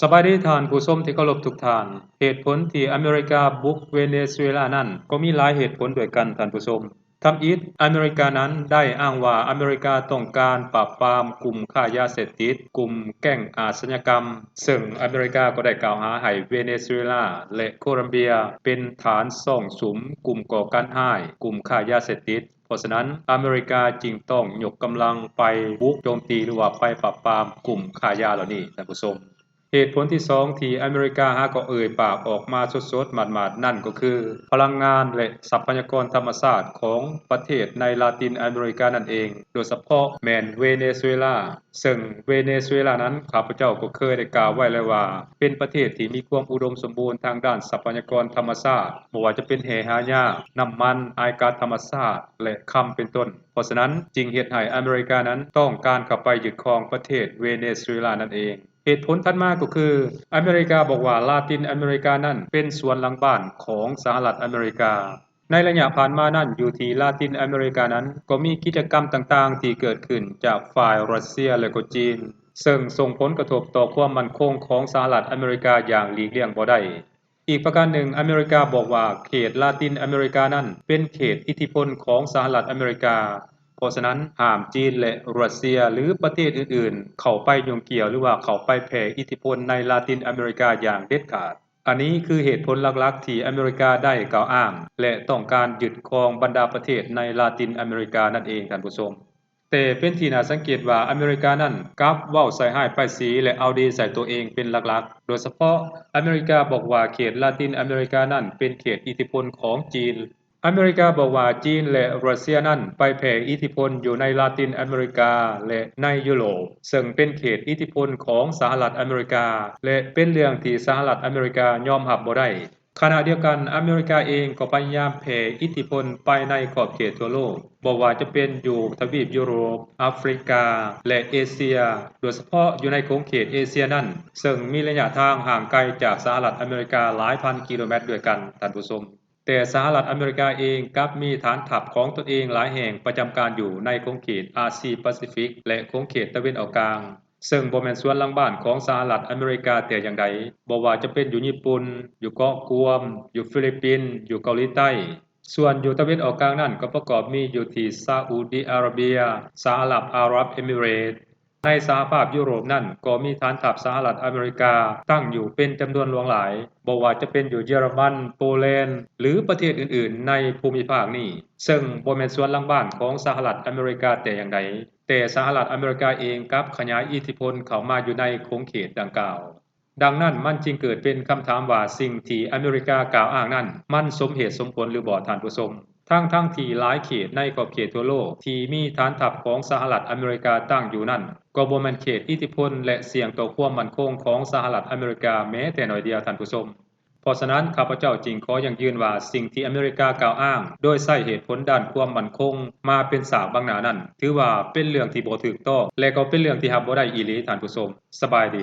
ສະບາຍດີທ່ານຜູ້ຊົມທີ່ເຄົາລົບທຸກທ່ານ. ເຫດຜົນທີ່ອາເມລິກາບຸກເວເນຊູເອລານັ້ນ ກໍມີຫຼາຍເຫດຜົນດ້ວຍກັນທ່ານຜູ້ຊົມ. ທຳອິດ, ອາເມລິການັ້ນໄດ້ອ້າງວ່າອາເມລິກາຕ້ອງການປາບປາມກຸ່ມຄ້າຢາເສບຕິດ, ກຸ່ມແກ້ງອາຊະຍາກຳ, ເຊິ່ງອາເມລິກາກໍໄດ້ກ່າວຫາໃຫ້ເວເນຊູເອລາ ແລະ ໂຄລັມເບຍ ເປັນຖານສ້ອງສຸມກຸ່ມກໍ່ການຮ້າຍ, ກຸ່ມຄ້າຢາເສບຕິດ. ເພາະສະນັ້ນ, ອາເມລິກາຈຶ່ງຕ້ອງຍົກກຳລັງໄປບຸກໂຈມຕີ ຫຼືວ່າໄປປາບປາມກຸ່ມຄ້າຢາເຫຼົ່ານີ້, ທ່ານຜູ້ຊົມ. ເຫດຜົນທີສອງທີ່ອາເມລິກາຫາກໍເອີ່ຍປາກອອກມາສົດໆໝາດໆນັ້ນກໍຄື ພະລັງງານ ແລະ ຊັບພະຍາກອນທຳມະຊາດຂອງປະເທດໃນລາຕິນອາເມລິການັ້ນເອງ, ໂດຍສະເພາະແມ່ນເວເນຊູເອລາ. ເຊິ່ງເວເນຊູເອລານັ້ນ ຂ້າພະເຈົ້າກໍເຄີຍໄດ້ກ່າວໄວ້ແລ້ວວ່າ ເປັນປະເທດທີ່ມີຄວາມອຸດົມສົມບູນທາງດ້ານຊັບພະຍາກອນທຳມະຊາດ, ບໍ່ວ່າຈະເປັນແຮ່ຫາຍາກ, ນ້ຳມັນ, ອາຍກາດທຳມະຊາດ ແລະ ຄຳເປັນຕົ້ນ. ເພາະສະນັ້ນ, ຈຶ່ງເຮັດໃຫ້ອາເມລິການັ້ນຕ້ອງການເຂົ້າໄປຍຶດຄອງປະເທດເວເນຊູເອລານັ້ນເອງ. ເຫດຜົນຖັດມາກໍຄື ອາເມລິກາບອກວ່າລາຕິນອາເມລິການັ້ນເປັນສວນຫຼັງບ້ານຂອງສະຫະລັດອາເມລິກາ. ໃນໄລຍະຜ່ານມານັ້ນ, ຢູ່ທີ່ລາຕິນອາເມລິການັ້ນ ກໍມີກິດຈະກຳຕ່າງໆທີ່ເກີດຂຶ້ນຈາກຝ່າຍຣັດເຊຍ ແລະ ກໍຈີນ, ເຊິ່ງສົ່ງຜົນກະທົບຕໍ່ຄວາມໝັ້ນຄົງຂອງສະຫະລັດອາເມລິກາຢ່າງຫຼີກລ່ຽງບໍ່ໄດ້. ອີກປະການໜຶ່ງ, ອາເມລິກາບອກວ່າເຂດລາຕິນອາເມລິການັ້ນເປັນເຂດອິດທິພົນຂອງສະຫະລັດອາເມລິກາ, ເພາະສະນັ້ນ ຫ້າມຈີນ ແລະ ຣັດເຊຍ ຫຼື ປະເທດອື່ນໆເຂົ້າໄປຫຍຸ້ງກ່ຽວ ຫຼືວ່າເຂົ້າໄປແຜ່ອິດທິພົນໃນລາຕິນອາເມລິກາຢ່າງເດັດຂາດ. ອັນນີ້ຄືເຫດຜົນຫຼັກໆທີ່ອາເມລິກາໄດ້ກ່າວອ້າງ ແລະ ຕ້ອງການຍຶດຄອງບັນດາປະເທດໃນລາຕິນອາເມລິການັ້ນເອງ, ທ່ານຜູ້ຊົມ. ແຕ່ເປັນທີ່ໜ້າສັງເກດວ່າອາເມລິການັ້ນກັບເວົ້າໃສ່ຮ້າຍປ້າຍສີ ແລະ ເອົາດີໃສ່ຕົວເອງເປັນຫຼັກໆ. ໂດຍສະເພາະອາເມລິກາບອກວ່າເຂດລາຕິນອາເມລິການັ້ນເປັນເຂດອິດທິພົນຂອງຈີນ. ອາເມລິກາບອກວ່າຈີນ ແລະ ຣັດເຊຍນັ້ນໄປແຜ່ອິດທິພົນຢູ່ໃນລາຕິນອາເມລິກາ ແລະ ໃນຢູໂຣບ, ເຊິ່ງເປັນເຂດອິດທິພົນຂອງສະຫະລັດອາເມລິກາ ແລະ ເປັນເລື່ອງທີ່ສະຫະລັດອາເມລິກາຍອມຮັບບໍ່ໄດ້. ຂະນະດຽວກັນ, ອາເມລິກາເອງກໍພະຍາຍາມແຜ່ອິດທິພົນໄປໃນຂອບເຂດທົ່ວໂລກ, ບໍ່ວ່າຈະເປັນຢູ່ທະວີບຢູໂຣບ, ອາຟຣິກາ ແລະ ເອເຊຍ, ໂດຍສະເພາະຢູ່ໃນຂົງເຂດເອເຊຍນັ້ນ, ເຊິ່ງມີໄລຍະທາງຫ່າງໄກຈາກສະຫະລັດອາເມລິກາຫຼາຍພັນກິໂລແມັດດ້ວຍກັນ, ທ່ານຜູ້ຊົມ. ແຕ່ສະຫະລັດອາເມລິກາເອງກັບມີຖານທັບຂອງຕົນເອງຫຼາຍແຫ່ງປະຈຳການຢູ່ໃນຂົງເຂດອາຊີປາຊີຟິກ ແລະ ຂົງເຂດຕາເວັນອອກກາງ, ເຊິ່ງບໍ່ແມ່ນສວນຫຼັງບ້ານຂອງສະຫະລັດອາເມລິກາແຕ່ຢ່າງໃດ, ບໍ່ວ່າຈະເປັນຢູ່ຍີ່ປຸ່ນ, ຢູ່ເກາະກວມ, ຢູ່ຟີລິບປິນ, ຢູ່ເກົາຫຼີໃຕ້. ສ່ວນຢູ່ຕາເວັນອອກກາງນັ້ນກໍປະກອບມີຢູ່ທີ່ຊາອຸດີອາຣາເບຍ, ສະຫະລັດອາຣັບເອມິເຣດ. ໃນສະຫະພາບຢູໂຣບນັ້ນກໍມີຖານທັບສະຫະລັດອາເມລິກາຕັ້ງຢູ່ເປັນຈຳນວນຫຼວງຫຼາຍ, ບໍ່ວ່າຈະເປັນຢູ່ເຢຍລະມັນ, ໂປແລນ ຫຼື ປະເທດອື່ນໆໃນພູມິພາກນີ້, ເຊິ່ງບໍ່ແມ່ນສວນຫຼັງບ້ານຂອງສະຫະລັດອາເມລິກາແຕ່ຢ່າງໃດ, ແຕ່ສະຫະລັດອາເມລິກາເອງກັບຂະຫຍາຍອິດທິພົນເຂົ້າມາຢູ່ໃນຂົງເຂດດັ່ງກ່າວ. ດັ່ງນັ້ນ, ມັນຈຶ່ງເກີດເປັນຄຳຖາມວ່າ ສິ່ງທີ່ອາເມລິກາກ່າວອ້າງນັ້ນ ມັນສົມເຫດສົມຜົນຫຼືບໍ່, ທ່ານຜູ້ຊົມ? ທັງໆທີ່ຫຼາຍເຂດໃນຂອບເຂດທົ່ວໂລກທີ່ມີຖານທັບຂອງສະຫະລັດອາເມລິກາຕັ້ງຢູ່ນັ້ນ ກໍບໍ່ແມ່ນເຂດອິດທິພົນ ແລະ ສ່ຽງຕໍ່ຄວາມໝັ້ນຄົງຂອງສະຫະລັດອາເມລິກາແມ້ແຕ່ໜ້ອຍດຽວ, ທ່ານຜູ້ຊົມ. ເພາະສະນັ້ນ, ຂ້າພະເຈົ້າຈຶ່ງຂໍຢັ້ງຢືນວ່າ ສິ່ງທີ່ອາເມລິກາກ່າວອ້າງໂດຍໃຊ້ເຫດຜົນດ້ານຄວາມໝັ້ນຄົງມາເປັນສາກບັງໜ້ານັ້ນ ຖືວ່າເປັນເລື່ອງທີ່ບໍ່ຖືກຕ້ອງ ແລະ ກໍເປັນເລື່ອງທີ່ຮັບບໍ່ໄດ້ອີ່ຫຼີ, ທ່ານຜູ້ຊົມ. ສະບາຍດີ.